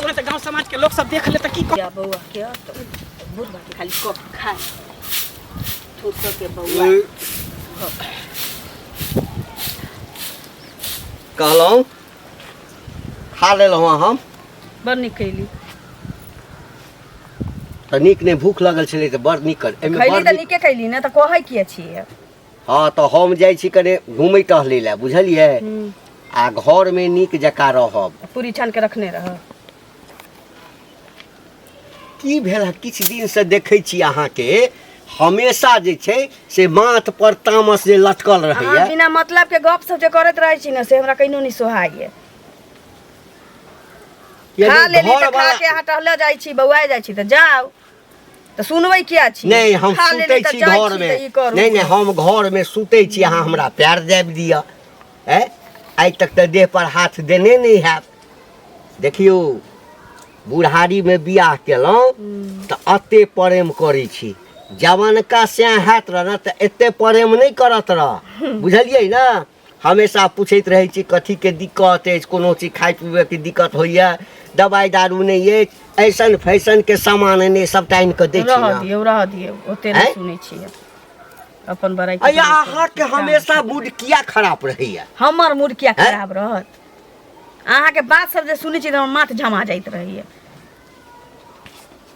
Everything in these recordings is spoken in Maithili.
तुरंत गांव समाज के लोग सब देख ले त की या बौआ के तो बुढ़वा के खाली कप खाए थूक के बौआ कहलहुँ खा लेलहुँ हम। बड़ नीक कैली। तऽ नीक नहि, भूख लगल छलै तऽ बड़ नीक एहिमे खैली बड़ तऽ नीक। नीके कैली ने, तऽ कहै किया छियै? हँ, तऽ हम जाइ छी कने घुमै टहलै लए, बुझलियै? आ घरमे नीक जकाँ रहब। पूरी छान के रखने रह। की भेल हँ? किछु दिनसँ देखै छी अहाँके हमेशा जे छै से माथ पर तामस जे लटकल अहाँ रहैया। बिना मतलब के गप सब जे करैत रहै छी ने, से हमरा कहिनो नहि सोहाइए। खा यानी लेली तऽ खा घरवाला के अहाँ टहले जाइ छी, बौआइ जाइ छी, तऽ जाउ तऽ सुनबै किया छी? नहि, हम खा लेली सुतै तऽ छी जाइ छी घरमे। तऽ ई करू। नहि नहि, हम घरमे सुतै छी, अहाँ हमरा पैर दाबि दिअ। ऐ आइ तक तऽ देह पर हाथ देने नहि हैब। देखियौ, बुढ़ारीमे बियाह केलहुँ तऽ एते प्रेम करै छी, जवानका सएह हैत रह ने तऽ एते प्रेम नहि करत रह, बुझलियै ने? हमेशा पूछैत रहै छी कथीके दिक्कत अछि, कोनो चीज खाइ पीबैके दिक्कत होइए, दवाइ दारू नहि अछि, ऐसन फैशनके सामान नहि, सबटा आनि कऽ दै छी रहऽ ने। दियौ, रहऽ दियौ, ओते नहि आँय? सुनै छियै अपन बड़ाइ। अया, अहाँके हमेशा मूड किया खराब रहैया? हमर मूड किया आँय? खराब रहत? अहाँके बात सब जे सुनै छी तऽ हमर माथ झमा जाइत रहैया।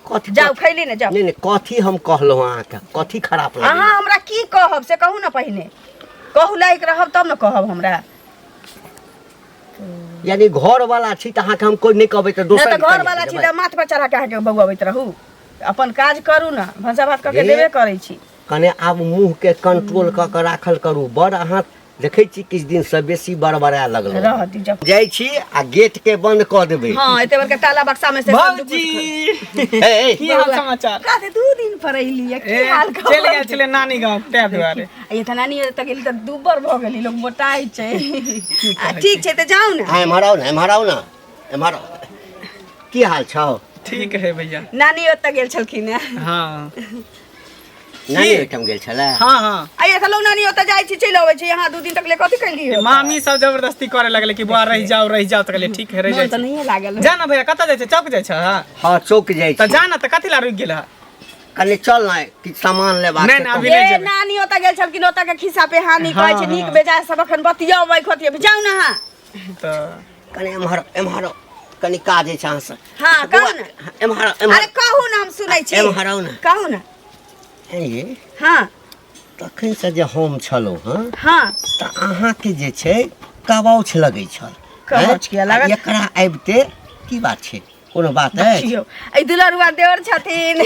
कथी? जाउ, खैली ने, जाउ। नहि नहि, कथी हम कहलहुँ अहाँके, कथी खराब अहाँ लगैया? हमरा की कहब से कहू ने पहिने, कहू लायक रहब तब ने कहब हमरा। यानी घर वाला छी तऽ अहाँके हम कोइ नहि कहबै तऽ नहि दोसर तऽ घर वाला छी तऽ माथ पर चढ़ा के अहाँके बौआबैत रहू? अपन काज करू ने, भनसा भात कऽ के हे। देबे करै छी। कने आब मुँहके कंट्रोल कऽ के राखल करू। बड़ अहाँ देखै छी किछु दिनसँ बेसी बड़बड़ाए लगलहुँ। रह दी, जब जाइ छी आ गेट के बंद कऽ देबै। हाँ, एते बड़का ताला बक्सा में से सब भौजी, ए, ए, की हाल समाचार? काते 2 दिन पर अइली, की ए, हाल चलि खबर? गेल छलै नानी गाँव ताहि दुआरे। ये तऽ नानी ओतऽ गेली तऽ दुब्बर भऽ गेली, लोक मोटाइ छै। आ ठीक छै, तऽ जाउ ने। अहाँ एम्हर आउ ने, एम्हर आउ ने, एम्हर आउ। की हाल छौ? ठीक है भैया। नानी ओतऽ गेल छलखिन हेँ। हाँ। नानी ओहिठाम गेल छलै? हाँ हाँ। आ ये तऽ लोग नानी ओतऽ जाइ छी, चलि अबै छी, यहाँ 2 दिन तक ले कथी कैली हो? मामी सब जबरदस्ती करे लगले कि बुआ रहि जाओ, रहि जाओ, तऽ कहलियै ठीक है, रहि मोन जाइ तऽ छी। नहिए लागल। जा ना भैया, कतऽ जाइ छै? चौक जाइ छै? हाँ, चौक जाइ तऽ छी। जा ना, तऽ कथी ला रुकि गेल है? कनि चल ने, किछु सामान लेबाक नहि, छै। नहि, अभी ए नहि जेबै। नानी ओतऽ गेल छलखिन, ओतऽ के खिस्सा पेहानी कहै छै, नीक बेजाय सब अखन बतियबै खतियबै, जाउ ने अहाँ। तऽ कनि एम्हर, एम्हर आउ, कनि काज अछि अहाँसँ। हाँ, कहू ने। एम्हर आउ, एम्हर। अरे कहू ने, हम सुनै छी। एम्हर आउ ने। कहू ने। ए, हाँ। तखनसँ जे हम छलहुँ हँ तऽ अहाँके जे छै कबाउछ लगै छल। कबाउछ किया लागत? आ एकरा आबिते की बात छै? कोनो बात अछि? देखियौ, एहि दुलरुआ देवर छथिन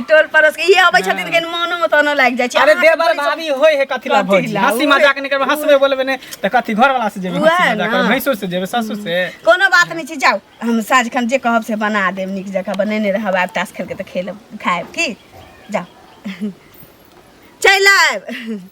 टोल पड़ोस के, ई अबै छथिन कनि मोनो तोनो लागि जाइ छै। अरे अहाँके देवर बड़ी भाभी होय है कथी ला कथी भौजी? ला? हंसी उहे। मजाक नहि करबै, हंसबै बोलबै नहि तऽ कथी घर वाला से जेबै उएह हंसी मजाक ना। करबै, भैंसुर से जेबै, ससुर से? कोनो बात नहि छै, जाउ, हम साँझ खन जे कहब से बना देब, नीक जकाँ बनेने रहब। आब तास खेलके तऽ खेलब खायब की, जाउ, चलि आयब।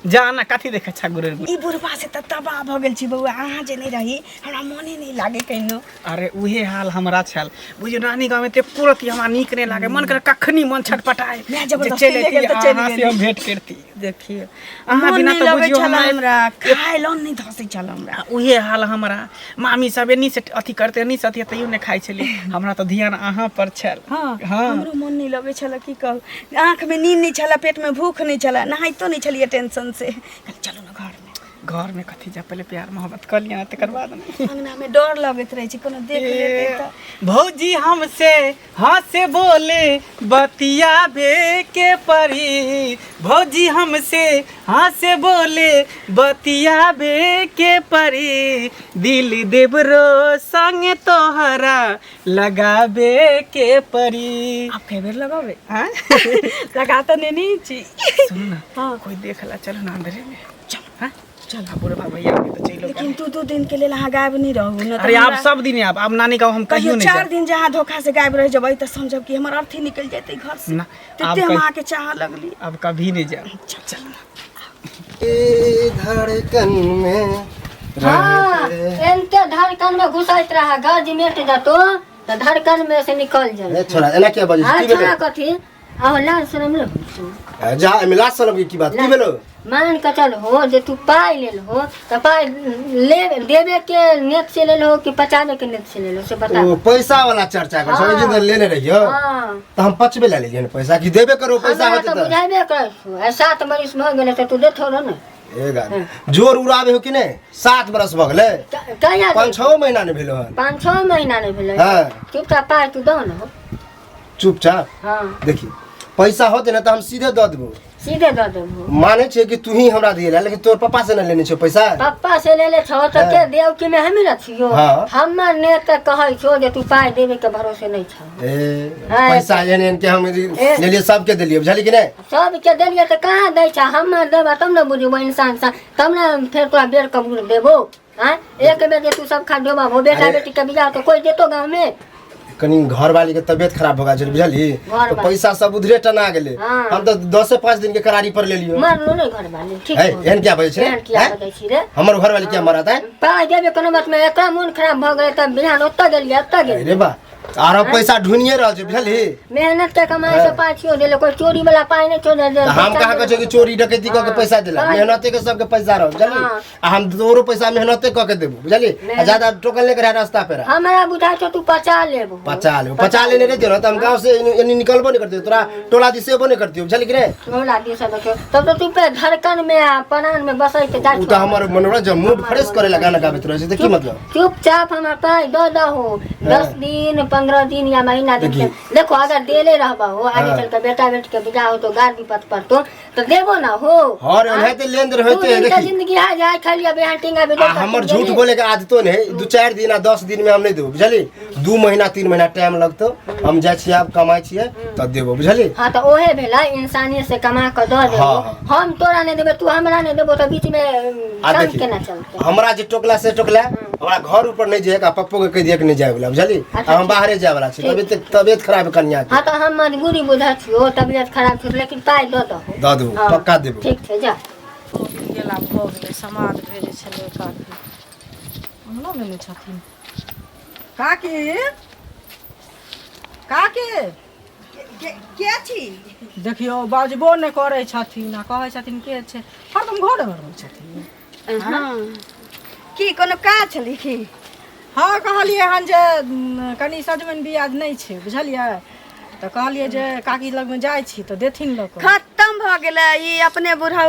जा ना, कथी देखै छा गुरेर गुरेर? ई बुढ़बा से तऽ तबाह भऽ गेल छी बौआ, अहाँ जे नहि रही हमरा मोने नहि लागे कहिनो। अरे उहे हाल हमरा छल बुझियौ, नानी गाँव में ते पूरत हमरा नीक नहि लागे, मन करे कखनी मन छटपटाए मैं जे जबरदस्ती चलि ले अयती गेल तऽ चलि अहाँ से गेली। हम भेंट करती। देखियौ, अहाँ मोन बिना नहि तऽ लगै बुझियौ छल हमरा हमरा, खाय लऽ नहि धसै छल हमरा। उहे हाल हमरा, मामी सब एनी से अथी करते, एनी से अथी, तैयो नहि खाइ छली, हमरा तऽ ध्यान अहाँ पर छल। हाँ। हाँ। हमरो मन नहि लगै छल, की कहू, आँखिमे नींद नहि छल, पेटमे भूख नहि छल, नहाइतो नहि छलियै टेंशन से। कहलियै, चलू ने घरमे। घर में कथी जा, पहले प्यार मोहब्बत कर लिया तकर बाद ने। अंगनामे डर लगैत रहै छै, कोनो देख लेतै तऽ। भौजी हमसे हंसे बोले बतियाबे के परी, भौजी हमसे हंसे बोले बतियाबे के परी, दिल देवरो संग तोहरा लगाबे के परी। आब कए बेर लगाबै? हाँ? लगा तऽ नेने छी। सुनू ना। हाँ। कोई देखला, चलो ना अंदरे में। चल। हाँ? चल। आ बुढ़बा भैया के तऽ चलि लेकिन 2 2 दिन के लेल अहाँ गायब नहि रहू ने तऽ अरे आब हमरा- सब दिन आब, आब नानी गाँव हम कहियो कहियो नहीं 4 जायब। दिन जे अहाँ धोखा से गायब रहि जेबै तऽ समझब कि हमर अर्थी निकलि जेतै घर से। ना, आब तते हम कहि- अहाँके चाह लगली। अब कभी नहीं जायब, चल ना। ए धड़कन में हाँ, रहते एनते धड़कन में घुसैत रहा, गज मेट जतो तऽ धड़कन में से निकल जाए। ए छोरा, एना किया बजै हाँ छी? की छोरा भेलै? कथी आहो, लाज शरम नहि होइ छौ? जा, एहिमे लाज शरम के की बात? की भेलो? मान के चल हो जे तू पाइ लेल हो तऽ पाइ ले देबे के नेत से लेल हो कि पचाबे के नेत से लेल हो से बता। ओ पैसा वाला चर्चा कर सब जे लेने रहियो। हाँ। तऽ हम पचबे ला लेलियै ने पैसा कि देबे करो पैसा हमरा होतै तऽ तऽ बुझाबे करै छौ, आइ 7 बरिस भऽ गेलै तऽ तू देथो रह ने। ए गाड़ी जोर उड़ाबे हो कि नहि? 7 बरस भऽ गेलै। कहिया? 5-6 महीना नहि भेलो हन। 5-6 महीना नहि भेलै। हाँ। चुपचाप पाइ तू दहो ने हो। चुपचाप? हाँ। देखी पैसा होते ना तऽ हम सीधे दऽ देबो। सीधे दऽ देबो। मानै छियै कि तू ही हमरा दिए, लेकिन तोर पप्पा से नहि लेने छौ पैसा। पप्पा से लेले छौ तऽ के देव कि में हमी न छियो। हाँ। हमर ने तऽ कहै छौ जे तू पाइ देबे के भरोसे नहीं छौ। ए हाँ। पैसा एहन एहन के हम लेलिए सबके देलिए, बुझलियै कि नहि? सबके देलिए तऽ कहाँ दै छ? हमर देबा तब ने बुझबो इंसान सा, तब ने फेर तोरा बेर कबूल देबो। हाँ, एक बेर जे तू सब खा डोबा हो, बेटा अरे। बेटी के बियाह तो कोई देतो गाँव में? कनी घरवाली के तबियत खराब भऽ गेल छलै, बुझली? घरवाली। तऽ पैसा सब उधरे टना गेलै। हाँ। हम तऽ 10-5 दिन के करारी पर लेलियो। मरलो नहीं घरवाली, ठीक है, हो। एहन किया बजै छै? एहन किया हैं? बजै छी रे? हमर घरवाली किया मरत है? पाइ देबे कोनो बात में, एकरा मोन खराब भऽ गेलै तऽ बिहान ओतऽ गेलियै ओतऽ गेलियै। अरे बा, आरो पैसा ढूंढिए रहल छै, बुझली? मेहनत के कमाई से पाइ छियो देले, कोई चोरी वाला पाइ नहीं छोड़ दे। तऽ हम कहाँ कहै छियै कि चोरी डकैती कऽ के पैसा देला? हाँ। मेहनते के सबके पैसा रह, बुझली? हाँ। आ हम तोरो पैसा मेहनते कऽ के देबो, बुझली? आ ज्यादा टोकन लेके रह रास्ता पे रह। हमरा बुझाइ छौ तू पचा लेबो। पचा लेबो, पचा लेने रहितियो ने तऽ हम गाँव से एनी निकलबो नहि करतियो, तोरा टोला दिस एबो नहि करतियो, बुझली कि नहि? टोला दिस देखियो तब तो तू पे धड़कन में आ प्राण में बसैत जाइ ओ छौ। तऽ हमर मनोरंजन मूड फ्रेश करे ला गाना गाबैत रहै छै, तऽ की मतलब? चुपचाप हमरा पाइ दऽ दहो, 10 दिन 15 दिन या महीना दिन के। देखी। देखो अगर देले रहबा हो आगे हाँ। चल के बेटा बेटी के बियाह हो तो गार विपत पड़तो तो देबो ना हो। हाँ रे, ओनाहिते लेन देन होइते है, दू दिन के देखी। जिंदगी है, जाय खाली अब यहाँ टिंगा बेटा आ हमर झूठ बोले के आदतो नहीं, 2-4 दिन आ 10 दिन में हम नहीं देबो, बुझली? 2 महीना 3 महीना टाइम लगतो, हम जाइ छियै आब कमाइ छियै तब देबो, बुझली? हाँ तो ओहे भेला इंसानियत से कमा के दऽ देबो। हाँ, हाँ। हम तोरा नहीं देबे, तू हमरा नहीं देबो तो बीच में आ काम देखी केना चलतै? हमरा जे टोकला से टोकला, हमरा घर ऊपर नहीं जाए, पप्पो के कह दिया कि नहीं जाए वाला, बुझली? अच्छा, आ हम बाहरे जाए वाला छी, तबियत तबियत खराब है कन्या के। हाँ तो हम मजबूरी बुझै छियो, तबियत खराब छै लेकिन पाइ दऽ दहो। दऽ देबो, हाँ, पक्का देबो। ठीक छै, जा। गेला भऽ गेलै, समाज भेजै छलै काकी, अंगना भेलै छथिन। काकी, काकी। के छी? देखियौ बाजबो नहि करै छथिन आ कहै छथिन के छै, हरदम घरेमे रहै छथिन। हाँ। की कोनो काज छलै की? हँ कहलियै हन जे कनि सजमनि बिया नहि छै, बुझलियै? तऽ कहलियै जे काकी लगमे जाइ छी तऽ देथिन लऽ कऽ। खत्म भऽ गेलै, ई अपने बूढ़ा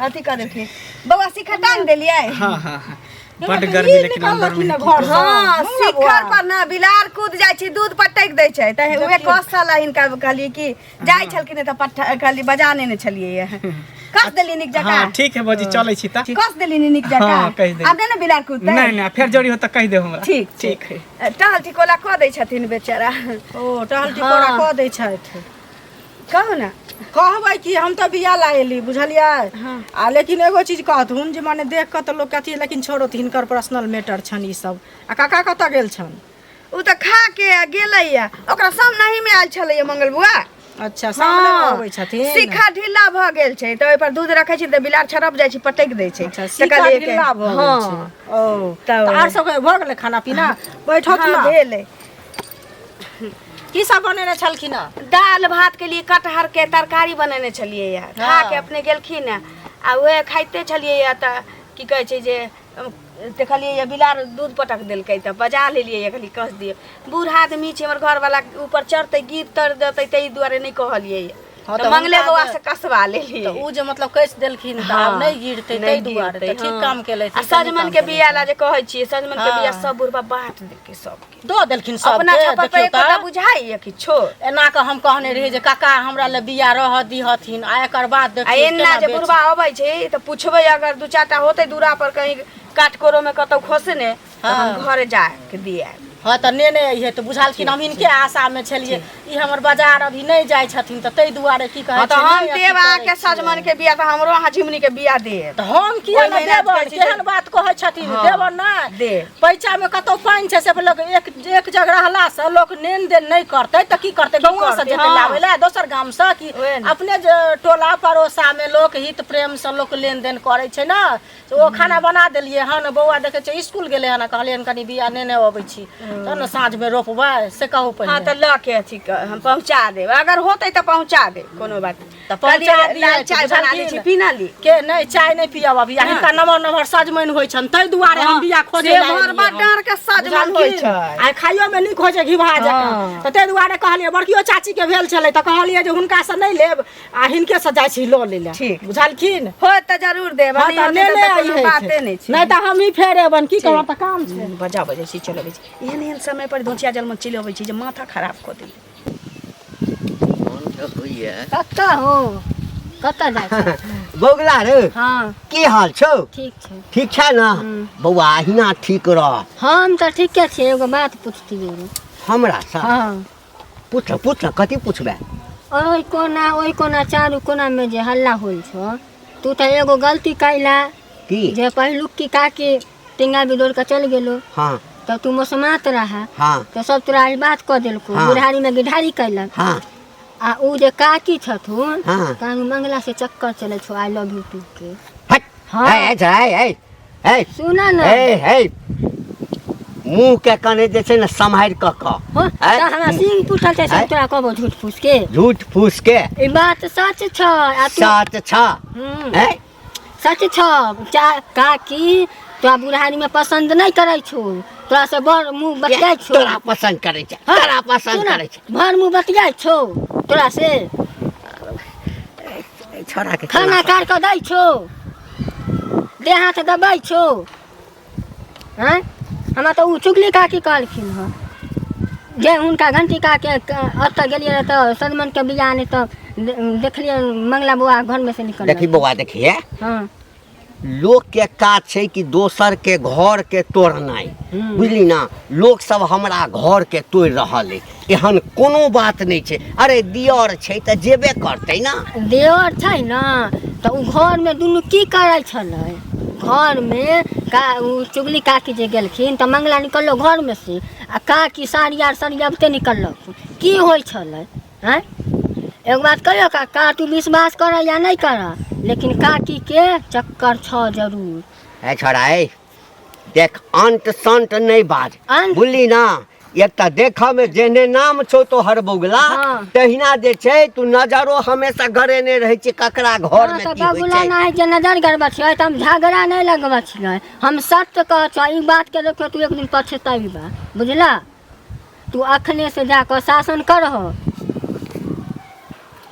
अथी कऽ देलखिन। बौआ शिखर टांग देलियै? हाँ हाँ हाँ, बड गर्मी लेकिन अंदर में। हाँ शिखर पर ना बिलार कूद जाइ छै, दूध पटकि दै छै, तऽ उहे कसल हिनका कहलियै कि जाइ छलखिन तऽ पट्टा कहलियै बजा नेने छलियै, कस देली नीक जकाँ। हाँ ठीक है भौजी, चलै छी तऽ। कस देली नीक जकाँ? हाँ, कहि देली। आब नहि ने बिलार कूदतै? नहीं नहीं, फेर जरूरी हो तऽ कहि देब हमरा। ठीक। ठीक है। टहल टिकोला कऽ दै छथिन बेचारा। ओ टहल टिकोरा कऽ दै छथि। कहू ने। कहबै कि हम तऽ बिया ला एली, बुझलियै? आ लेकिन एगो चीज कहथुन जे माने देख कऽ तऽ लोक अथी, लेकिन छोड़ो, हिनकर पर्सनल मैटर छनि ई सब। आ काका कतऽ गेल छनि? ओ तऽ खा के गेलैया, ओकरा सामने में आयल छलैया मंगल बुआ। अच्छा सामने अबै छथिन। शिखा ढीला भऽ गेल छै तऽ ओहि पर दूध रखै छी तऽ बिलार छड़प जाइ छै, पटकि दै छै। अच्छा तऽ शिखा कहलियै कि- ढीला भऽ गेल हाँ। छै। ओ तऽ तऽ आर सबके भऽ गेलै खाना पीना? बैठत हाँ, ना। भेलै। की सब बनेने छलखिन हँ? दालि भात के लिए कटहर के तरकारी बनेने छलियै या, खा के अपने गेलखिन हँ आ उएह खाइते छलियै या तऽ की कहै छै जे देखलियै या बिलार दूध पटक देलकै तऽ बजा लेलियै या, कहलियै कस दियौ, बूढ़ आदमी छै हमर घरवाला, ऊपर चढ़तै गिर तर देतै, ताहि दुआरे नहि कहलियै। हाँ, तऽ तऽ मंगले हुनका बौआ जे- से कसबा लेलियै। तऽ ओ जे मतलब कसि देलखिन तऽ आब नहि गिरतै, नहि ताहि दुआरे गिरतै, तऽ ठीक हाँ। काम केलथि। आ सजमन के बिया ला जे कहै छियै, सजमन के बिया हाँ। सब बुढ़बा बाँट देलकै सबके, दऽ देलखिन अपना सबके। छप्पर पर देखियौ एकोटा तऽ बुझाइया किछो। एना कऽ हम कहने रहियै जे काका हमरा लए बिया रहऽ दिहथिन, आ एकर बाद आ देखियौ एना केना जे बेच- बुढ़बा अबै छै तऽ पुछबै, अगर 2-4 टा होतै दूरा पर कहीं काटकोरो में कतौ खसने तऽ हम घरे जा के दिया। हाँ तऽ नेने अइहे तऽ बुझलखिन, हम हिनके आशा में छलियै, ई हमर बाजार अभी नहि जाइ छथिन तऽ ताहि दुआरे की कहै हाँ तऽ छै, हम नहि अथी देब अहाँके करै छियै। सजमन के बिया तऽ हमरो अहाँ झिमनी के बिया देब। तऽ हम किया ओहि नहि महीना देबनि? कहै छी जे- केहन बात कहै छथिन? हाँ, देबनि नहि देब। पैसा में कतौ पानि छै से लोक एक एक जगह रहला से लोक लेन देन नहि करतै तऽ की करतै? गाँव से करतै? जेतै हाँ। लाबै लए दोसर गाम से कि ओएह ने। अपने जे टोला पड़ोसा में लोक हित प्रेम से लोक लेन देन करै छै ने। तऽ ओ खाना बना देलियै हन, बौआ देखै छै स्कूल गेलै हन, कहलियै हन कनि बिया नेने अबै छी तब ने साँझमे रोपबै, से कहू हाँ पहिने। तऽ लऽ के अथी हम पहुँचा देब, अगर होतै तऽ पहुँचा देब, कोनो बात नहि। तऽ पहुँचा कहलियै, दिअ, लाल चाय बना दै छी, पीना ली। के नहि, चाय नहि पियब अभी। आ हिनका नमहर नमहर सजमनि होइ छनि, ताहि दुआरे हम बिया खोजे से लए भरबा एलियै हन। डाँर के सजमनि होइ बुझलखिन? छै। आ खाइयो मे नीक होइ छै घिबहा जकाँ। हँ। तऽ ताहि दुआरे कहलियै, बड़कियो चाची के भेल छलै तऽ कहलियै जे हुनका से नहि लेब आ हिनके से जाइ छी लऽ लै लए। ठीक। बुझलखिन? होत तऽ जरूर देब, हँ नहि तऽ होतै नेने तऽ कोनो अइहे बाते नहि छै। नहि तऽ हमही फेर एबनि। की करब, तऽ काम छै। बजा बजै छी, चलि अबै छी। एहन एहन समय पर धोचिया जलमन चलि अबै छी जे माथा खराब कऽ दैए। मोन तऽ होइए। कतऽ हो, कतऽ जाइ छी? बौगला रे। हँ। की हाल छौ? ठीक छै। ठीक छै ने बौआ? अहिना ठीक रह। हम तऽ ठीके छियै, एगो बात पुछतियै रे। हमरा सँ? हँ। पूछ पूछ, कथी पुछबै? ओहि कोना, ओहि कोना, चारू कोनामे जे हल्ला होल छौ, तू तऽ एगो गलती कैला। की? जे पहिलुक की काकी टिंगा बिदोड़ के चलि गेलो। हाँ। तऽ तू मौसमात रहा। हाँ। तऽ सब तोरा ई बात कऽ देलको। हाँ। बुढ़ारी में गिढ़ारी कैलक। हाँ। आ उ जे काकी छथुन, हाँ। कानू मंगला से चक्कर चलै छौ I love U to के। हट। हाँ। ए ए ए ए, सुना न। ए हे, मुँह के कने जे छै ने सम्हारि कऽ कऽ। हो, ऐ, तऽ हमरा सिंह पुछल छै से ऐ। तोरा कहबो झूठ फूस के? झूठ फूस के। ई बात सच छ आ तू सच छ। हम्म। ए सच छ। चा काकी तोरा बुढ़ारी में पसंद नहीं करै छौ, तोरा से बड़ मुँह बतियाइ छौ। तोरा पसंद करै छै? हाँ, तोरा पसंद सुन, करै छै? भर मुँह बतियाइ छौ तोरा से। ए, छोड़ा के खाना काट कऽ दै छौ, देह हाथ दबै छौ। हँ, हमरा तऽ ओ चुगली काकी कहलखिन हँ जे हुनका घंटी काके ओतऽ गेलियै रहए तऽ सजमनिके बिया नहि तऽ देखलियै मंगला बौआ घरमे से निकल। देखी बौआ, देखिए। हँ। लोक के काज छै कि दोसर के घर के तोड़नाइ, बुझली ना? लोक सब हमरा घर के तोड़ि रहल अइ, एहन कोनो बात नहि छै। अरे दियर छै तऽ जेबे करतै ना। देवर छै ने तऽ ओ घरमे दुनू की करै छलै घरमे? का ओ चुगली काकी जे गेलखिन तऽ मंगला निकललो घरमे से आ काकी साड़ी आर सरियाबते निकललक, की होइ छलै? आँय, एगो बात कहियो काका, तू विश्वास कर या नहि कर, लेकिन काकीके चक्कर छौ जरूर। ए छोड़ा, ए देख, अंट संट नहि बाज। बुझली ना? एक तऽ देखऽ मे जेहने नाम छौ तोहर बौगला, हाँ। तहिना जे छै तू नजरो हमेशा गड़ेने रहै छी ककरा घर हाँ, मे तऽ की होइ बगुला छै। नहि जे नजर गड़बै छियै तऽ हम झगड़ा नहि लगबै छियै, हम सत्य कहै छियै। ई बातके देखियौ, तू एक दिन पछतेबा, बुझला? तू अखने से जा कऽ शासन करहो।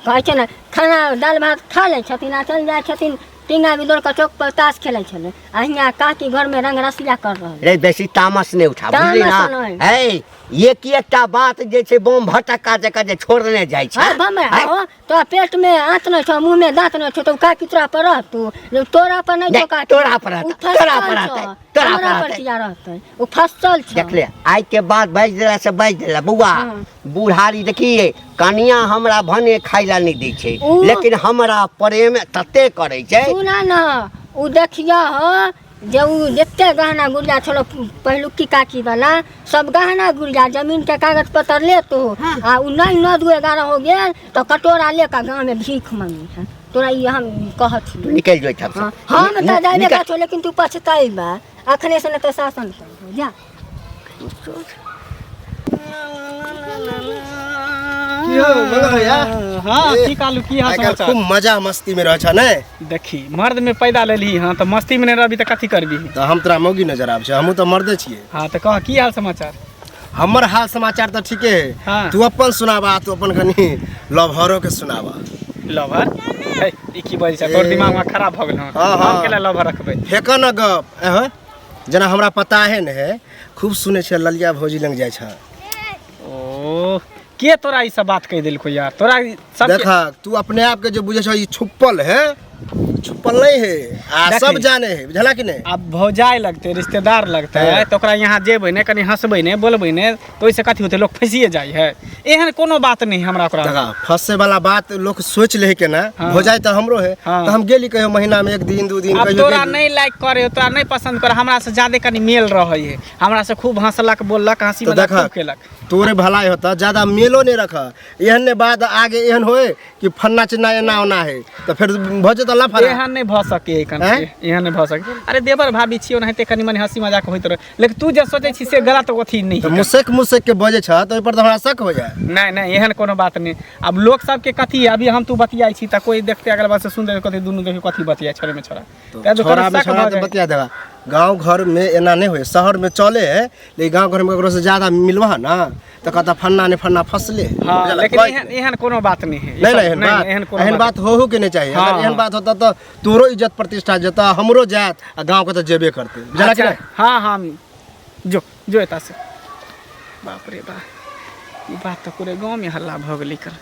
कहै छै ने, खाना दालि भात खा लै छथिन आ चलि जाइ छथिन टींगा बिदोर कऽ चौक पर ताश खेलै छलै आ हियाँ काकी घरमे रंग रसिया कर रहल। रे, बेसी तामस नहि उठा, बुझली ना? तामस नहि। है एक एकटा बात जे छै बम भटक्का जकाँ जे छोड़ने जाइ छै। हाँ, बम है? हो, तोरा पेट में आंत नहीं छौ, मुंह में दांत नहीं छौ, तो काकी तोरा पर रहतू? जब तोरा पर नहीं नहीं, छौ काकी, तोरा पर रहतै, उ तोरा पर फसल रहतै, छौ, तोरा पर हमरा पर रहतै। किया रहतै? ओ फसल छौ। देख ले, आइ के बाद बाजि देला से बाजि देला बौआ। हाँ। बुढ़ारी देखिए, कनिया हमरा भने खाइ ला नहि दै छै, लेकिन हमरा प्रेम तते करै छै। सुना न, उ देखिया हो जे उ जते गहना गुड़िया छलो पहिलुकी काकी वाला, सब गहना गुड़िया जमीन के कागज पत्र ले तो आ उ नहीं 9 2 11 हो गेल तो कटोरा लेकर गाँव में भीख मांगी है। तोरा ई हम कहत छी। तू निकलि जो एहिठाम से। हाँ, हम तऽ जाबे निकल। करै, लेकिन तू पछतेबा। अखने से नहि तऽ शासन कर जा। की हौ मंगल भैया? हाँ। ए, की कालू, की हाल आइ काल्हि समाचार? खूब मजा मस्ती में रहै छ ने? देखी, मर्द में पैदा लेलही हाँ तऽ मस्ती में नहि रहबी तऽ कथी करबी? तऽ हम तोरा मौगी नजर आबै छै? हमहूँ तऽ मर्दे छियै। हाँ, तऽ कह, की हाल समाचार? हमर हाल समाचार तऽ ठीके है। हाँ। तू अपन सुनाबा, तू अपन कनि लवहरो के सुनाबा। लवर? हे, ई की बजै छै? तोर दिमाग में खराब भऽ गेल हँ? हाँ, हाँ। हम केला लवर रखबै? फेक न गप। एह, जेना हमरा पता है ने है, खूब सुनै छियै ललिया भौजी लग जाइ छ। ओ के तोरा ई सब बात कहि देलको यार? तोरा ई सब देख, तू अपने आप के जो बुझे छ ई छुपल है, छुपल नहीं है आ देखी। सब जाने है, बुझला कि नहीं? आब भौजाइ लगतै, रिश्तेदार लगतै। हाँ। तऽ ओकरा यहाँ जेबै ने, कनि हँसबै ने, बोलबै ने, तऽ ओहिसँ कथी होतै? लोक फँसिए जाइ है। एहन कोनो बात नहि हमरा ओकरा। देखा, फंसे वाला बात लोग सोच ले के ना। हाँ। हो जाए तो हमरो है। हाँ। तो हम गेली कहियो महीना में एक दिन दू दिन आब कहियो तोरा गेली। नहि लाइक करे, तोरा नहि पसंद करे, हमरा से ज्यादे कनि मेल रहै है, हमरा से खूब हँसलक बोललक, हँसी तो मजाक देखा, खूब केलक। तोरे भलाई होता, ज्यादा मेलो नहीं रख। एहन ने बाद आगे एहन होए कि फन्ना चिन्ना एना ओना है तो फिर भऽ जेतौ लफड़ा। एहन नहि भऽ सकै एखन। आँय? एहन नहि भऽ सकै। अरे देवर भाभी छियै, ओनाहिते कनि मनि हँसी मजाक होइत रहै, लेकिन तू जे सोचै छी से गलत अथी नहि तऽ है। मुसक मुसक के बजै छ तऽ ओहि पर तऽ हमरा शक हो जाए। नहि नहि, एहन कोनो बात नहि। आब लोक सबके कथी, अभी हम तू बतियाइ छी तऽ कोई देखते अगल बगल से सुनते, कथी दुनू देखी कथी बतियाइ छोड़े में छोड़ा, ताहि दुआरे छोड़ा में शक छोड़ा भऽ तऽ जाइ। बतिया देबा। गाँव घर में एना नहीं होए, शहर में चले है, लेकिन गाँव घर में ककरो से ज्यादा मिलबा ना तऽ कहता फन्ना ने फन्ना फसले। हाँ, बुझलक? लेकिन कोई एहन एहन कोनो बात नहीं है। नहीं नहीं, एहन नहीं, बात एहन कोनो एहन बात होहू के नहीं चाहिए। हाँ, अगर एहन हाँ। बात होता तो तोरो इज्जत प्रतिष्ठा जता, हमरो जात आ गाँव के तो जेबे करते, बुझलक कि अच्छा, नहीं? हाँ हाँ, जो जो एता से। बाप रे बाप, ई बात तऽ पूरे गाँव में हल्ला भऽ गेलै। कर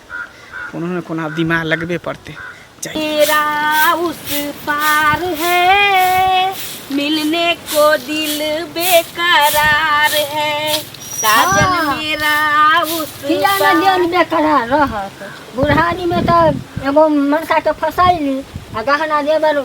कोनो ने कोनो आब दिमाग लगबे पड़तै। जाइ। तेरा उस पार है, मिलने को दिल बेकरार है, साजन हाँ। मेरा उस किया ने पार। देन बेकरार रहत? बुढ़ारी में तऽ एगो मनसा के फसैली आ गहना जेबर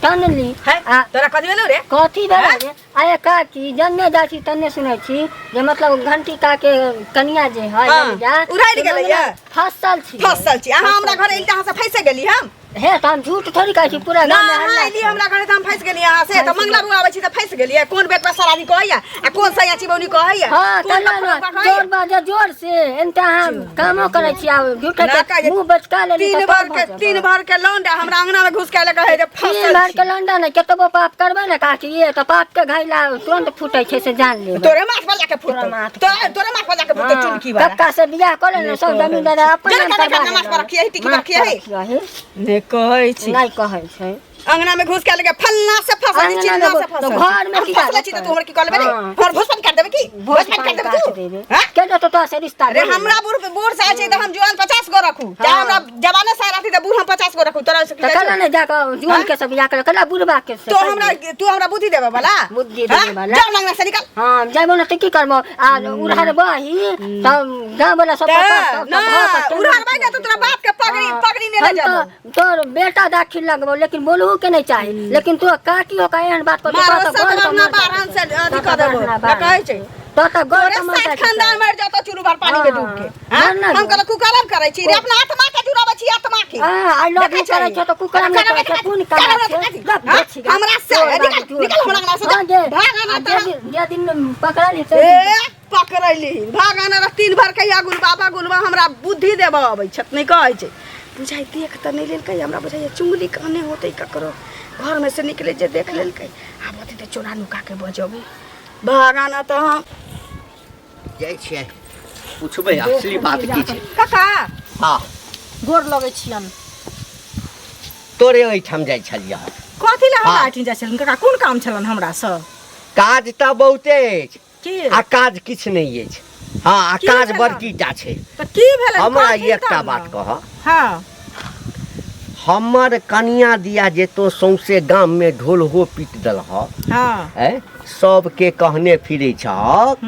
टनली। है आ तोरा कथी भेलौ रे? कथी भेल रे? आये काकी, जन्ने जाइ छी तन्ने सुनै छी जे मतलब घंटी का के कनिया जे है हाँ, जा उड़ाइल गेलैया। फसल छी। फसल छी। अहाँ हमरा घर एली तऽ अहाँ से फँसि गेली हम। हे, तऽ हम झूठ थोड़ी कहै छी? पूरा ना गाँव में अहाँ हल्ला एली छै। हमरा घरे तऽ हम फँसि गेली अहाँ से। तऽ फँसि मंगला बौआ आबै छी तऽ फँसि गेलियै। कोन बेट पर सरानी कहैया आ कोन सैया चिबौनी कहैया, हाँ, कोन केना लफड़ा ने कहैया। जोर बाजे जोर से एनते अहाँ कामो करै छी आ झूठे ना के कहे। मुंह बचका लेली। तीन तऽ भर तब के भऽ तीन जेबै। भर के लौंडा हमरा अंगना में घुस के आयल, कहै जे तीन फसल भर छी। के लौंडा नहि, केतबो पाप करबै ने काकी, ये तऽ पाप के घैला तुरंत फूटै छै, से जान लेबै। तोरे माथ पर जाके फुटतौ। तोरा माथ पर। तोरे तोरे माथ पर जाके फुटतौ। हाँ, चुनकी वाला कक्का से बियाह कऽ ले ने, सब जमीन जायदाद अपन जरा नाम कने करबा कने माथ पर लेबै। रखिए, टिकी माथ रखिए। पर रखिए। ने कहै छी। नहि कहै छै। अंगना में घुस के लगे फल्ला से फसल छी, अंगना चिल्ला में से फसल तो घर में हम की फसले छी तऽ तू हमरा की कहलबे रे? हाँ। हमर भोज पानी काट देबे की? भोज भोज पानी पानी काट काट देबे तू? देबै। हाँ? के देतौ तोरा से रिश्ता? अरे दे। हमरा बूढ़ बूढ़ से छै तऽ हम जुआन 50 गो रखू, चाहे हाँ। हमरा जवाने से रहती तऽ बूढ़ हम 50 गो रखू, तोरा से की तऽ जाइ कला छौ? ने जाकऽ जुआन के सब बियाह कर, कला बुढ़बा के से तो हमरा तू हमरा बुद्धि देबे वाला? बुद्धि हाँ? देबे वाला। जाओ अंगना से निकल। हाँ, जाबो ने तऽ की करबो? आ उड़हर बही तब गाँव वाला सब तऽ पकड़ ना उड़हर ने तऽ तोरा बाप के पगड़ी पगड़ी ने ले जाबो। तोर बेटा दाखिल लगबो, लेकिन बोलहु के नहीं चाही, लेकिन तू काकी हो का एहन बात कर? मारो सात अपना बारहन से अथी कऽ देबो ना कहै छै। तो तऽ गोर तोरे कमर सात जाइ छै। खानदान मरि जातो चूरू भर पानी में डूब के। हाँ, हाँ? ना हम गो। कहलक कुकरम करै छी रे, अपना आत्मा के जुड़ाबै छी, आत्मा के। हाँ, I love देखै you करै छी? छै तऽ कुकरम नहि करै छै, पुण्य कमाइ छै। गप हाँ? बेची गे। हमरा से तोर निकल बाजू, तोर निकल हमरा अंगना से। हाँ, जे भाग आना आ तोरा। जे दिन जे दिन पकड़ली से ए पकड़ैली, भाग आना रह। तीन भर के गुलबा बा गुलबा हमरा बुद्धि देबऽ अबै छत नहि कहै छै। बुझाइ देख तऽ नहि लेलकै हमरा, बुझाइए चुंगली कहने होतै ककरो घरमे से निकले जे देख लेलकै। आब अथी तऽ चोरा नुका के बजबै। भाग आना तऽ हम जाइ छियै, पुछबै असली बात की छै। काका। हाँ। गोर लगै छियन। तोरे ओहिठाम जाइ छलियै। कथी लए हमरा हाँ। एहिठाम जाइ छलन काका? कोन काम छलन हमरा से? काज तऽ बहुते अछि। की? आ काज किछु नहि अछि। हाँ, आ की काज भेलन? बड़कीटा छै। तऽ की भेलन? हमरा कहथिन एकटा तब ने। बात कह। हाँ। हमर कनिया दिया जे तो सौंसे गाम में ढोलहो पीट देलह। हाँ। ऐ सबके कहने फिरै छह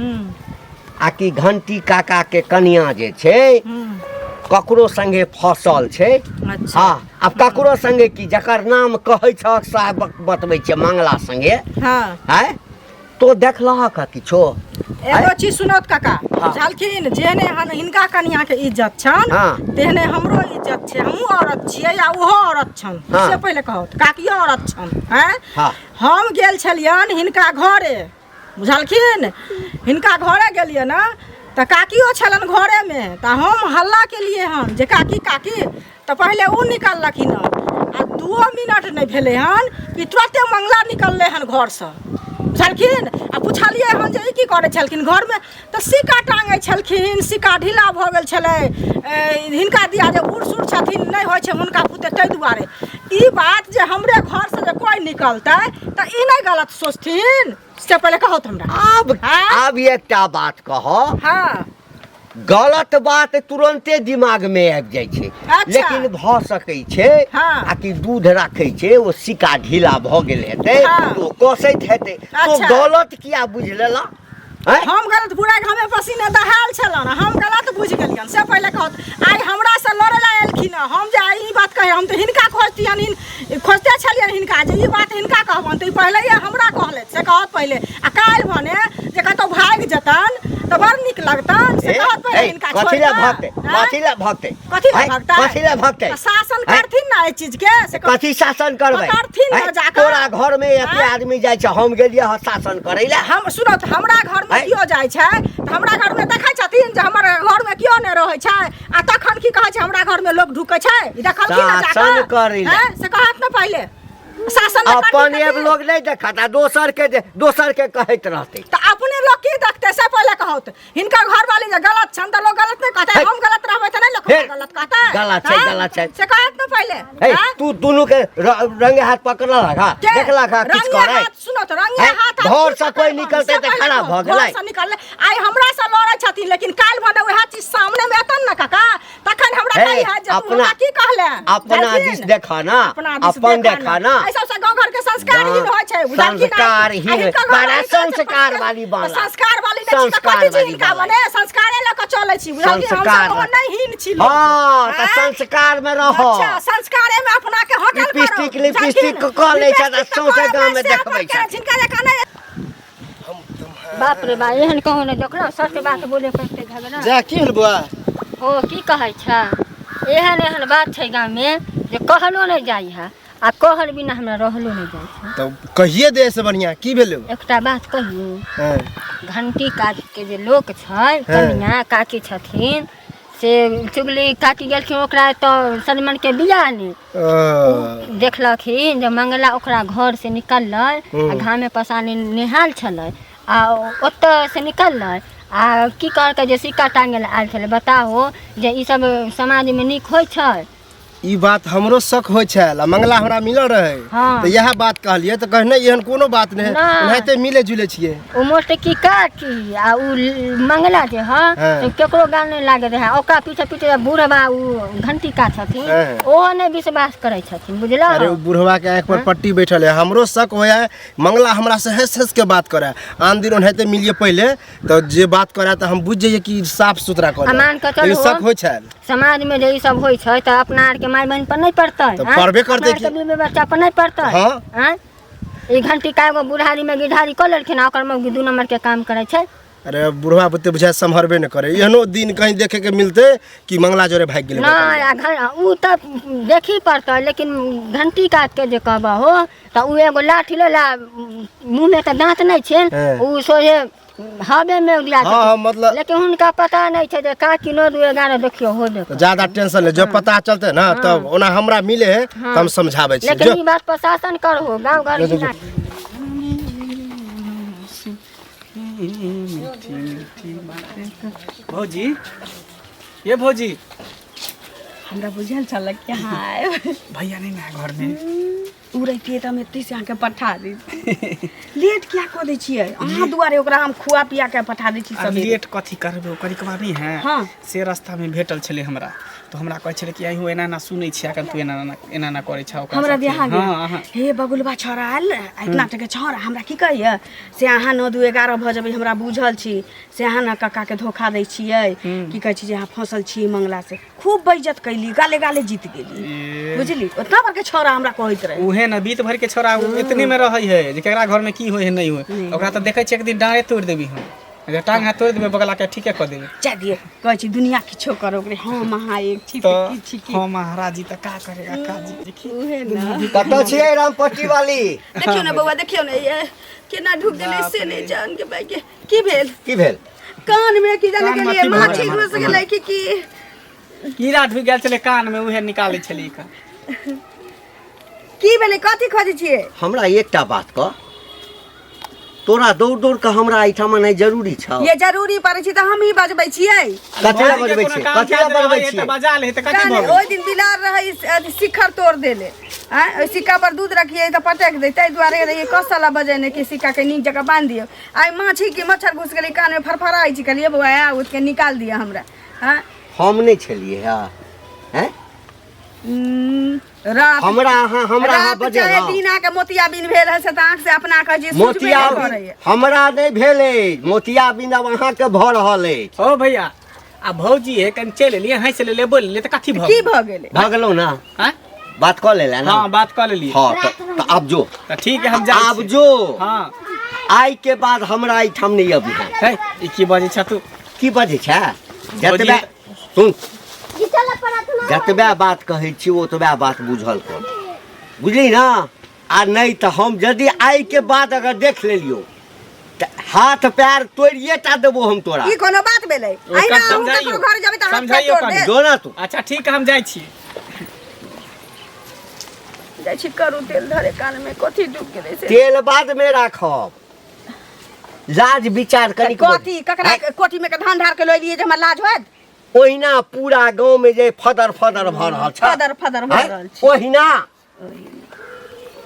आ कि घंटी काका के कनिया जे छै ककरो संगे फसल छै। अच्छा। हाँ, आब ककरो संगे की, जकर नाम कहै छह सएह बतबै छियै, मंगला संगे। हाँ। आँय, तो देखलहक किछो? एगो चीज सुनत काका। हाँ। बुझलखिन, जेहने हिनका कनिया के इज्जत छन हाँ। तेहने हमरो इज्जत छै। हमहूँ औरत छियै आ ओहो औरत छन। हाँ। से पहिले कहू, काकियो औरत छन। हैं? हाँ। हम गेल छलियन हिनका घरे, बुझलखिन, हिनका घरे गेलियै ने तऽ काकियो छलन घरेमे, तऽ हम हल्ला केलियै हन जे काकी काकी, तऽ पहिले ओ निकललखिन हन आ 2 मिनट नहि भेलै हन कि तुरते मंगला निकललै हन घरसँ, बुझलखिन। आ पुछलियै हन जे ई की करै छलखिन घरमे, तऽ सिक्का टाँगै छलखिन, सिक्का ढीला भऽ गेल छलै। हिनका दिया जे बूढ़ सूढ़ छथिन, नहि होइ छै हुनका पुते, ताहि दुआरे। ई बात जे हमरे घरसँ जे कोइ निकलतै तऽ ई नहि गलत सोचथिन, से पहिले कहू तऽ हमरा। आब हाँ? आब एकटा बात कह। हाँ। गलत बात तुरन्ते दिमाग में आबि जाइ छै। अच्छा। लेकिन भऽ सकै छै हाँ। आ कि दूध राखै छै, ओ सिक्का ढीला भऽ गेल हेतै। हाँ। तो कसैत हेतै तो अच्छा। गलत किया बुझि लेला? आँय? हम गलत? पूरा घामे पसीने दहायल छलन, हम गलत बुझि गेलियन, से पहिले कहत। आइ हमरा से लड़े ला एलखिन हँ, हम जे आइ ई बात कहे, हम तऽ हिनका खोजतियन, खोजते छलियन हिनका जे ई बात हिनका कहबन तऽ ई पहिले हमरा कहलथि, से कहत पहिले। आ काल्हि भने जे कतहु भागि जेतन तऽ बड़ नीक लगतन, से ए, कहत पहिले। जेबै हिनका छोड़ि कथी लए कऽ? भगतै? आँय? कथी लए भगतै? कथी लए आँय? भगतै? कथी लए भगतै? तऽ शासन आँय? करथिन ने एहि चीज के से कथी शासन करबै? पकड़थिन ने आँय? जाकऽ। तोरा घर में एते आँय? आदमी जाइ छै, हम गेलियै हँ शासन करै लए। हम सुनो तऽ हमरा घर में आँय? केओ जाइ छै तऽ हमरा घर में देखै छथिन जे हमर घर में केओ नहि रहै छै आ तखन की कहै छै हमरा घर में लोक ढुकै छै ई देखलखिन ने जाकऽ? शासन करै लए। आँय? से कहत ने पहिले शासन ने अपन करथिन एब कथी? लोग नहि देखत आ दोसर के दोसर के कहैत रहतै। तऽ अपने लोग की देखते से पहिले कहत हिनकर घरवाली जे गलत छनि तऽ लोक गलत नहि कहतै हे। हम गलत रहबै तऽ नहि लोक हे। हमरा गलत कहतै गलत छै, आँय? गलत छै। से कहत ने पहिले हे आँय? तू दुनू के रंगे हाथ पकड़लक हँ के? देखलक हँ किछु रंगे करै हाथ सुनो तऽ रंगे हे, हाथ आब घर की से कोई पकड़ब? निकलतै से तऽ पहिले खराब कहू, भऽ गेलै। घर से निकललै आइ हमरा से लड़ै छथिन लेकिन काल्हि भने वएह चीज सामने मे एतन ने काका तखन हमरा हे, कही है जे तू अपना- हमरा की कहले अपना दिस देखा ना अपना दिस अपन देखा ना एहि सबसँ गाँव घर के संस्कारहीन होइ छै बुझलखिन संस्कारहीन, आ हिनकर घर बड़ा वाली कहै छै, संस्कार वाली बाला। संस्कार वाली नहि छी तऽ संस्कार कथी छी वाली हिनका बाला। मने संस्कारे लऽ कऽ चलै छी बुझलखिन हमसब संस्कार ओहन नहि हीन छी लोक। हँ तऽ आँय? संस्कार में रह अच्छा संस्कारे में अपना के होटल करो लिपस्टिक लिपस्टिक कऽ लै छथि आ सौंसे गाँव में देखबै छथि। जिनका जकाँ नहि बाप रे बा एहन कहूँ नहि देखलहुँ सच बात बोले पड़तै झगड़ा जा की भेल बौआ ओ की कहै छ एहन एहन बात छै गाममे जे कहलो नहि जाइ है आ कहल बिना हमरा रहलो नहि जाइ छै तऽ कहिए दे से बढ़िया की भेलो एकटा बात कहियौ हँ घंटी काटके जे लोक छै कनिया काकी छथिन से चुगली काकी गेलखिन ओकरा तऽ सलमनके बियाह नहि देखलखिन जे मंगला ओकरा घर से निकललै आ घामे पसाने नेहाल छलै आ ओतऽ से निकललै आ की कहलकै जे सिक्का टाँगे लए आयल छलै बताहो जे ई सब समाजमे नीक होइ छै ई बात हमरो शक होइ छल आ मंगला हमरा मिलल रहे हाँ। तऽ इएह बात कहलियै तऽ कहने एहन कोनो बात नहि ना। एनाहिते मिले जुले छियै ओ मोटकी काकी आ उ मंगला जे हँ हाँ। से केकरो गाल नहि लागैत रहै ओकरा पीछे पीछे बूढ़बा उ घंटी का छथिन हाँ। ओहो नहि विश्वास करै छथिन बुझलहो अरे ओ बुढ़वा के आँखि पर पट्टी बैठल है हमरो शक होया है मंगला हमरा से हंस हंस के बात करे आन दिन ओनाहिते मिलिए पहिले तऽ जे बात करे तऽ हम बुझि जाइए कि साफ सुथरा आ मान करे कऽ चलू। लेकिन शक होइ छल समाज में जे ई सब होइ छै तऽ अपना आरके माय बहिन पर नहि पड़तै तऽ आँय? पड़बे करतै अपना आरके की? बीबी बच्चा पर नहि पड़तै हाँ। आँय? ई घंटी का एगो बुढ़ारी में गिरधारी कऽ लेलखिन आ ओकर मौगी दू नंबर के काम करै छै अरे बुढ़वा बुते बुझाय सम्हरबे नहि करे एहनो दिन कहीं देखे के मिलते कि मंगला जोरे भागि गेलै नहि आ उ तऽ देखी पड़तै लेकिन घंटी काट के जे कहबहो तऽ उ एगो लाठी ले ला मुँह में तऽ दाँत नहि छै हाँ। उ सोझे हवे में उड़िया हाँ हाँ मतलब लेकिन हुनका पता नहीं छै जे का कि 9 2 11 देखियो हो देखो ज्यादा टेंशन नहीं जब पता चलते ना तब ओना हमरा मिले है तो हम समझाबै छी लेकिन जो ई बात प्रशासन करहो गांव घर जो, में ना। मीठी मीठी बातें भौजी ये भौजी हमरा बुझल छल कि अहाँ आयब भैया नहीं ना है घर में ओ रहितियै तऽ हम एतै से अहाँके पठा दैत लेट किया कऽ दै छियै अहाँ दुआरे ओकरा हम खुआ पिया के पठा दै छी आ सबेरे लेट कथी करबै ओकर करिकबा नहि है हाँ। से रास्तामे भेटल छलै हमरा तऽ हमरा कहै छलै कि अहियो एना एना सुनै छियै एखन तू एना एना एना एना करै छह ओकरा हमरा साथे। बियाह गेल हाँ अहाँ हे बगुलबा छौड़ा आयल आ इतना टके छौड़ा हमरा की कहैया से अहाँ 9 2 11 भऽ जेबै हमरा बुझल छी से अहाँ ने कक्काके धोखा दै छियै की कहै छी जे अहाँ फँसल छी मंगला से खूब बेइज्जत कैली गाले गाले जीत गेली बुझली उतना बड़के छौड़ा हमरा कहैत रहे उहे न बीत भर के छोरा उ एतने में रहै है जे केकरा घर में की होय है नहीं होय ओकरा तऽ देखै छियै एक दिन डाँरे तोड़ि देबी हम अगर टांग हाथ तोड़ि देबै बगला के ठीके कऽ देबै जा दिए कहै छी दुनिया किछो करो रे हम अहाँ एक छी तऽ तऽ की छी की हम महाराज जी तऽ का करेगा का जी देखी उहे न कतऽ छियै रामपट्टी वाली देखियौ ने बौआ देखियौ ने ये केना ढुक गेलै से नहि जान के भाई के की भेल की भेल कान में की जाने कान में गेलियै अथी भऽ माछी गेल। घुस गेलै कि की कीड़ा ढुकि गेल छलै कान में उहे निकालै छलै ई की भेलै कथी खोजै छियै हमरा एकटा बात कह तोरा दौड़ दौड़ के हमरा एहिठाम नहि जरूरी छौ ये जरूरी पड़ै छै तऽ हमही बजबै छियै कथी लए बजबै छियै कथी लए बजबै छियै बजा ले तऽ कथी कान भऽ गेल ओहि दिन बिलार रहै अथी शिखर तोड़ देले आँय ओहि सिक्का पर दूध रखियै तऽ पटकि दै ताहि दुआरे रहियै कसला बजेने कि सिक्काके नीक जकाँ बान्हि दियौ आइ माछी कि मच्छर घुसि गेलै कानमे फड़फड़ाइ छै कहलियै बौआ आउ उठिके निकालि दिअ हमरा आँय हम नहि छलियै हँ हैं रात हमरा अहाँ हमरा अहाँ रात चाहे बजेलहुँ दिन अहाँके मोतियाबिन भेल है से तऽ आँख से अपना कहै छी सुझबे मोतिया नहि करैए हमरा नहि भेल अछि मोतियाबिन आब अहाँके भऽ रहल अछि ओ भैया आ भौजी हे कनि चलि एलियै हँसि लेलियै बोलि लेलियै तऽ कथी भऽ की गेल भऽ गेलै भऽ गेलहुँ ने आँय? बात कऽ लेले ने हाँ बात कऽ लेलियै हाँ तऽ आब जो तऽ ठीक है हम जाइ आब छी। जो हाँ आइ के बाद हमरा एहिठाम नहि अबिहे है ई की बजै छ तू की बजै छै जतबे सुन जी चल प्रार्थना जतबे बात कहै छी ओतबे बात बुझल कर बुझली ना आ नहि तऽ हम यदि आइ के बाद अगर देख लेलियौ तऽ हाथ पैर तोड़िए टा देबो हम तोरा ई कोनो बात भेलै ओकरा अहिना अहूँ समझाइयो। ककरो घर जेबै तऽ हाथ पैर समझाइयो तोड़ कनी। देत जो ना तू अच्छा ठीक है हम जाइ छी जाइ छी करू तेल धरे कानमे कथी डूबि गेलै से तेल बाद में राखब लाज विचार कनी कथी ककरा कोठी में के धान ढार के लऽ एलियै जे हमरा लाज होयत ओहिना पूरा गाँव में जे फदर फदर भऽ रहल छै फदर फदर भऽ आँय? रहल छै ओहिना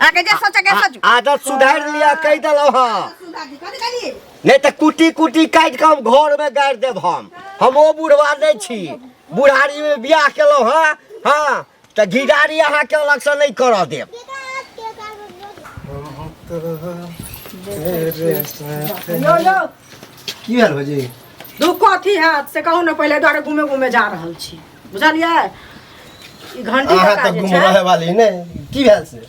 अहाँके जे सोचऽ के सोचू आदत सुधारि लिअ कहि देलहुँ हँ कथी कहलियै नहि तऽ कुटी कुटी काटि कऽ हम घरमे गाड़ि देब हम ओ बुढ़वा नहि छी बुढ़ारीमे बियाह केलहुँ हँ हँ तऽ घिदारी अहाँके अलगसँ नहि करऽ देब यो यो की भेल भौजी दू कथी हैत से कहू ने पहिले दुआरे घूमे घूमे जा रहल छी बुझलियै ई घंटी अहाँ काका तऽ जे गुम छै रहे वाली नहि की भेल से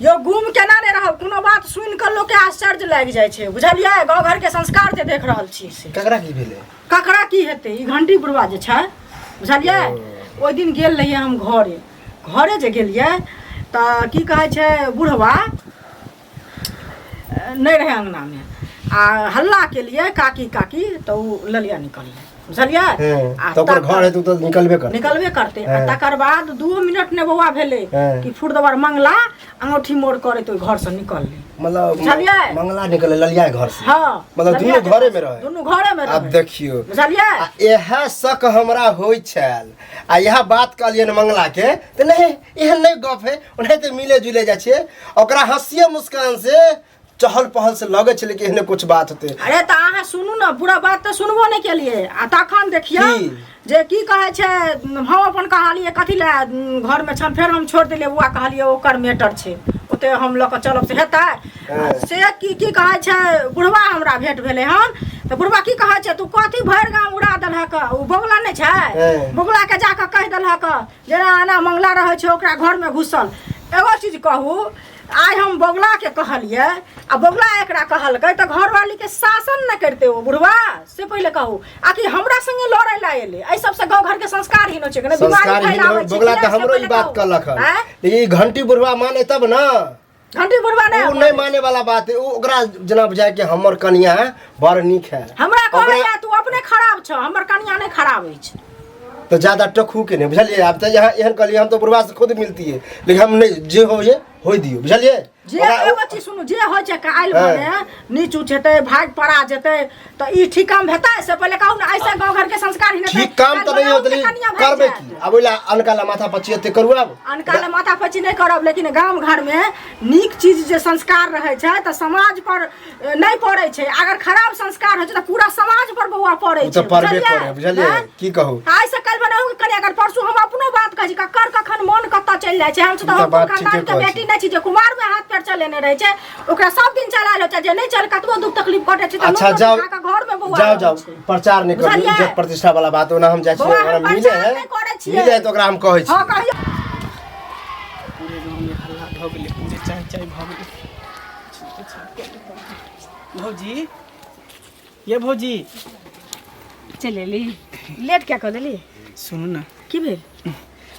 यो गुम केना नहि रहब कोनो बात सुनि कऽ लोकके आश्चर्य लागि जाइ छै बुझलियै गाँव घरके संस्कार जे देख रहल छी से ककरा की भेलै ककरा की हेतै ई घंटी बुढ़वा जे छै बुझलियै ओहि दिन गेल रहियै हम घरे घरे जे गेलियै तऽ की कहै छै बुढ़वा नहि रहै अङ्गनामे आ हल्ला केलियै काकी काकी तऽ ओ ललिया निकललै बुझलियै आ तऽ ओकर तकर- घर हेतै तऽ निकलबे करतै निकलबे करतै आ हँ। तकर बाद दूओ मिनट नहि बौआ भेलै हँ। कि फुर्दबर मंगला अंगूठी मोड़ करैत ओहि घरसँ निकललै मतलब बुझलियै? मंगला निकललै ललिया घर से हँ मतलब ललिया दुनू के घरे में रहै दुनू घरे में आब रहै देखियौ बुझलियै आ इएह शक हमरा होइ छल आ इएह बात कहलियनि मंगला के तऽ नहि एहन नहि गप है ओनाहिते मिले जुले जाइ छियै ओकरा हँसिए मुस्कान से चहल पहल से लगै छलै कि एहने कुछ बात होतै अरे तऽ अहाँ सुनू ने पूरा बात तऽ सुनबो नहि केलियै आ तखन देखियौ की? जे की कहै छै हम अपन कहलियै कथी लए घरमे छन फेर हम छोड़ि देलियै बौआ कहलियै ओकर मैटर छै ओते हम लऽ कऽ चलब से हेतै हँ। से की की कहै छै बुढ़वा हमरा भेंट भेलै हन तऽ बुढ़वा की कहै छै तू कथी भरि गाम उड़ा देलहक ओ बगुला नहि छै हँ। बगुलाके जा कऽ कहि देलहक जेना एना मंगला रहै छै ओकरा घरमे घुसल एगो चीज कहू आइ हम बगुलाके कहलियै आ बगुला एकरा कहलकै तऽ घरवालीके शासन नहि करतै ओ बुढ़वा से पहिले कहू आ कि हमरा संगे लड़ै लए एलै एहि सबसँ गाँव घरके संस्कार हीन होइ छै कि नहि बीमारी संस्कार हीन फैलाबै छै बगुला कि तऽ नहि, से हमरो ई पहिले बात कहू। कहलक हन आँय? लेकिन ई घंटी बुढ़वा माने तब ना घंटी बुढ़वा नहि ओ नहीं माने वाला बात है ओ ओकरा जेना बुझाय कि हमर कनिया बड़ नीक है हमरा ओकरा- कहैया तू अपने खराब छ हमर कनिया नहि खराब अछि तो ज्यादा टखू के नहीं बुझलिए आब तऽ यहाँ एहन कहलिए हम तो बुढ़वा से खुद मिलती है लेकिन हम नहीं जे हो ये हो दियो बुझलिए जे ओकरा- एगो चीज सुनू जे होइ छै काल्हि हँ। भने नीच उच हेतै भाग पड़ा जेतै तऽ ई ठीक काम हेतै से पहिले कहू ने ऐसे गाँव घर के संस्कार ही ठीक काम तऽ नहीं होत लेकिन करबै की आब ओहि ला अनका ला माथा पच्ची एते करू आब अनका लए माथा पच्ची नहि करब लेकिन गाम घरमे नीक चीज जे संस्कार रहै छै तऽ समाज पर नहि पड़ै छै अगर खराब संस्कार होइ छै तऽ पूरा समाज पर बौआ पड़ै ओ छै तऽ पड़बे करे बुझलिए आँय? की कहू आइ से काल्हि बनाउ कनि अगर परसू हम अपनो बात कहै छी ककर कखन मन कतऽ चलि जाइ छै हम ई तऽ तऽ हम बात खानदान ठीके के कहै बेटी छी। नहि छी जे कुमार मे हाथ पैर चलेने रहै छै ओकरा सब दिन चलायल होइ छै जे नहि चल कतबो दुख तकलीफ कटै छै तऽ अच्छा नून जाओ रोटी खा कऽ घर मे बौआ जाओ रहै जाओ छै। प्रचार नहीं करू बुझलियै? इज्जत प्रतिष्ठा वाला बात ओना हम जाइ छियै बौआ, ओकरा हम मिले प्रचार है नहि करै छियै। मिले है तऽ ओकरा हम कहै हँ छी कहियौ पूरे गाँवमे हल्ला भऽ गेलै पूरे चाय चाय भऽ गेलै भौजी ये भौजी चलि एली लेट क्या कऽ देली सुनू ने की भेल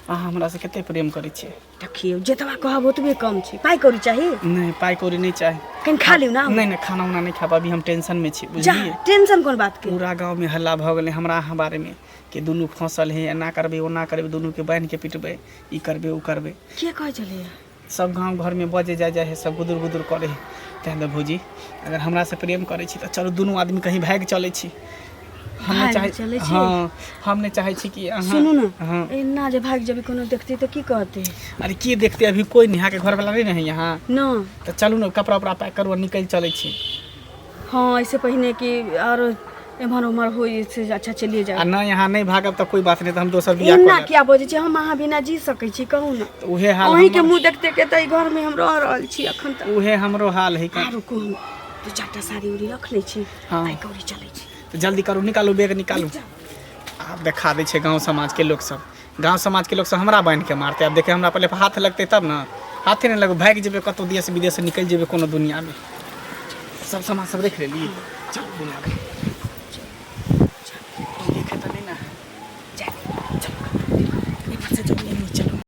अहाँ हमरासँ कते प्रेम करै छियै देखियौ जतबा कहब ओतबे कम छै पाइ कौड़ी चाही नहि पाइ कौड़ी नहि चाही कनि खा लियौ ने नहि नहि खाना उना नहि खाब अभी हम टेंशनमे छी जा बुझलियै टेंशन कोन बातके पूरा गाँवमे हल्ला भऽ गेलै हमरा अहाँ बारेमे कि दुनू फँसल है एना करबै ओना करबै दुनूके बान्हिके पिटबै ई करबै ओ करबै के कहै छलैया सब गाँव घरमे बजे जाइ जाइ है सब गुदुर गुदुर करै है तैँ तऽ भौजी अगर हमरासँ प्रेम करै छी तऽ चलू दुनू आदमी कहीं भागि चलै छी हम नहि भागि चाहै चलै छी? हँ हम नहि चाहै छी कि अहाँ सुनू ने हँ एना जे भागि जेबै कोनो देखतै तऽ की कहतै अरे की देखते अभी कोई नहीं अहाँके घरवाला नहीं ने है यहाँ न तऽ चलू ने कपड़ा उपड़ा पैक करू आ निकलि चलै छी हँ ऐसे पहिने कि आरो एम्हर ओम्हर होइ से अच्छा चलिए आ जाओ नहि यहाँ नहि भागब तऽ कोई बात नहि तऽ हम दोसर बियाह कऽ एना लेब किया बजै छी हम अहाँ बिना जी सकै छी कहू ने तऽ उहे हाल अहीँके हमर- मुँह देखते के तऽ एहि घरमे हम रह रहल छी अखन तक उहे हमरो हाल है आ रुकू हम दू चारिटा साड़ी उड़ी रख लै छी हँ। पाइ कौड़ी चलै छी तऽ जल्दी करू निकालू बैग निकालू आब देखा दै छै गाँव समाजके लोक सब गाँव समाजके लोक सब हमरा बान्हिके मारतै आब देखे हमरा पहिले हाथ लगतै तब ने हाथे नहि लगबै भागि जेबै कतहु देश विदेश निकलि जेबै कोनो दुनिआमे सब सामान सब राखि लेली चल दुनिआमे।